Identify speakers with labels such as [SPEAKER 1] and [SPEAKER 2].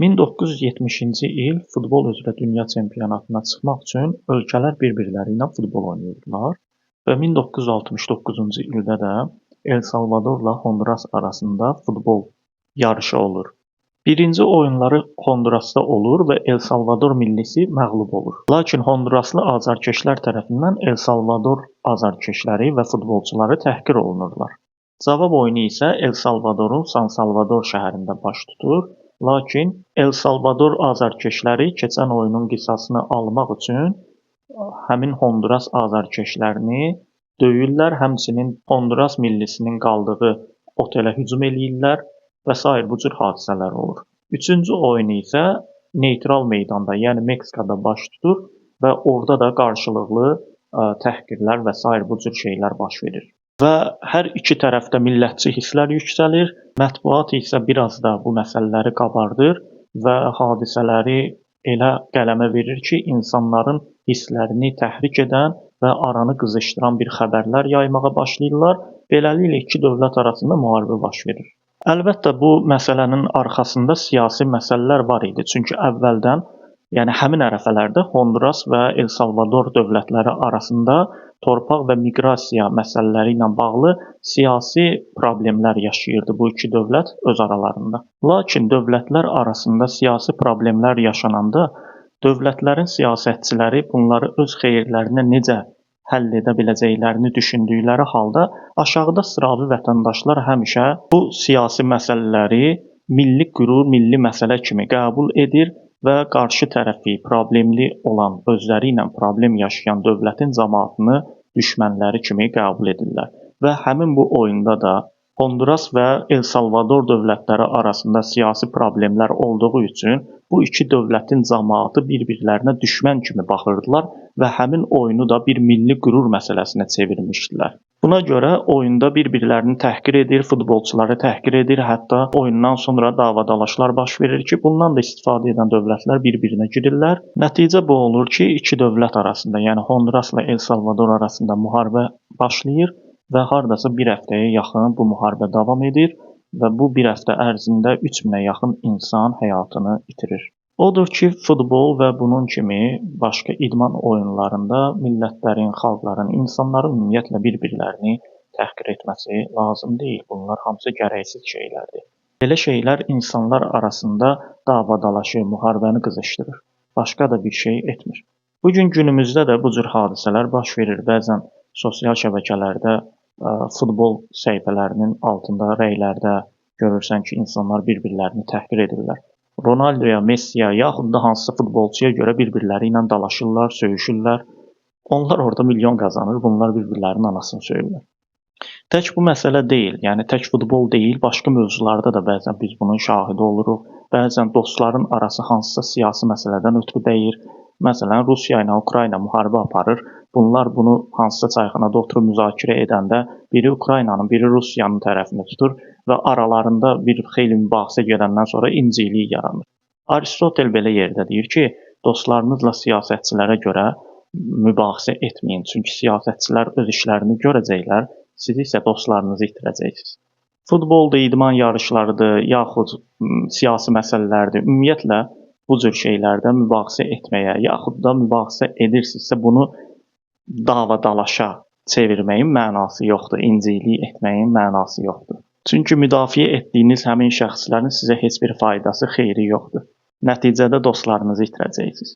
[SPEAKER 1] 1970-ci il futbol üzrə dünya çempionatına çıxmaq üçün ölkələr bir-birləri ilə futbol oynayırdılar və 1969-cu ildə də El Salvadorla Honduras arasında futbol yarışı olur. Birinci oyunları Hondurasda olur və El Salvador millisi məğlub olur. Lakin Honduraslı azarkeşlər tərəfindən El Salvador azarkeşləri və futbolçuları təhqir olunurlar. Cavab oyunu isə El Salvadorun San Salvador şəhərində baş tutur. Lakin El Salvador azarkeşləri keçən oyunun qisasını almaq üçün həmin Honduras azarkeşlərini döyürlər, həmçinin Honduras millisinin qaldığı otelə hücum eləyirlər və sair bu cür hadisələr olur. Üçüncü oyun isə neytral meydanda, yəni Meksikada baş tutur və orada da qarşılıqlı təhqirlər və sair bu cür şeylər baş verir. Və hər iki tərəfdə millətçi hisslər yüksəlir, mətbuat isə biraz da bu məsələləri qabardır və hadisələri elə qələmə verir ki, insanların hisslərini təhrik edən və aranı qızışdıran bir xəbərlər yaymağa başlayırlar. Beləliklə iki dövlət arasında müharibə baş verir. Əlbəttə bu məsələnin arxasında siyasi məsələlər var idi. Çünki əvvəldən, yəni həmin ərəfələrdə Honduras və El Salvador dövlətləri arasında torpaq və miqrasiya məsələləri ilə bağlı siyasi problemlər yaşayırdı bu iki dövlət öz aralarında. Lakin dövlətlər arasında siyasi problemlər yaşananda dövlətlərin siyasətçiləri bunları öz xeyirlərinə necə həll edə biləcəklərini düşündükləri halda aşağıda sıravi vətəndaşlar həmişə bu siyasi məsələləri milli qürur, milli məsələ kimi qəbul edir və qarşı tərəfi problemli olan, özləri ilə problem yaşayan dövlətin camaatını düşmənləri kimi qəbul edirlər. Və həmin bu oyunda da Honduras və El Salvador dövlətləri arasında siyasi problemlər olduğu üçün bu iki dövlətin camaatı bir-birlərinə düşmən kimi baxırdılar və həmin oyunu da bir milli qürur məsələsinə çevirmişdilər. Buna görə oyunda bir-birlərini təhqir edir, futbolçuları təhqir edir, hətta oyundan sonra davadalaşlar baş verir ki, bundan da istifadə edən dövlətlər bir-birinə girirlər. Nəticə bu olur ki, iki dövlət arasında, yəni Hondurasla El Salvador arasında müharibə başlayır və hardasa bir həftəyə yaxın bu müharibə davam edir və bu bir həftə ərzində 3000-ə yaxın insan həyatını itirir. Odur ki, futbol və bunun kimi başqa idman oyunlarında millətlərin, xalqların, insanların ümumiyyətlə bir-birlərini təhqir etməsi lazım deyil. Bunlar hamısı gərəksiz şeylərdir. Belə şeylər insanlar arasında davadalaşı, müharibəni qızışdırır. Başqa da bir şey etmir. Bu gün günümüzdə də bu cür hadisələr baş verir. Bəzən sosial şəbəkələrdə futbol səhifələrinin altında, rəylərdə görürsən ki, insanlar bir-birlərini təhqir edirlər. Ronaldoya, Messiyə yaxud da hansısa futbolçuya görə bir-birləri ilə dalaşırlar, söyüşürlər. Onlar orada milyon qazanır, bunlar bir-birlərinin anasını söyürlər. Tək bu məsələ deyil, yəni tək futbol deyil, başqa mövzularda da bəzən biz bunun şahidi oluruq. Bəzən dostların arası hansısa siyasi məsələdən ötrü dəyir. Məsələn, Rusiya ilə Ukrayna müharibə aparır. Bunlar bunu hansısa çayxanada oturub müzakirə edəndə biri Ukraynanın, biri Rusiyanın tərəfini tutur və aralarında bir xeyli mübahisə gedəndən sonra incilik yaranır. Aristotel belə yerdə deyir ki, dostlarınızla siyasətçilərə görə mübahisə etməyin. Çünki siyasətçilər öz işlərini görəcəklər, siz isə dostlarınızı itirəcəksiniz. Futboldur, idman yarışlarıdır, yaxud siyasi məsələlərdir. Ümumiyyətlə bu cür şeylərdə mübahisə etməyə, yaxud da mübahisə edirsinizsə bunu davadalaşa çevirməyin mənası yoxdur, incilik etməyin mənası yoxdur. Çünki müdafiə etdiyiniz həmin şəxslərin sizə heç bir faydası, xeyri yoxdur. Nəticədə dostlarınızı itirəcəksiniz.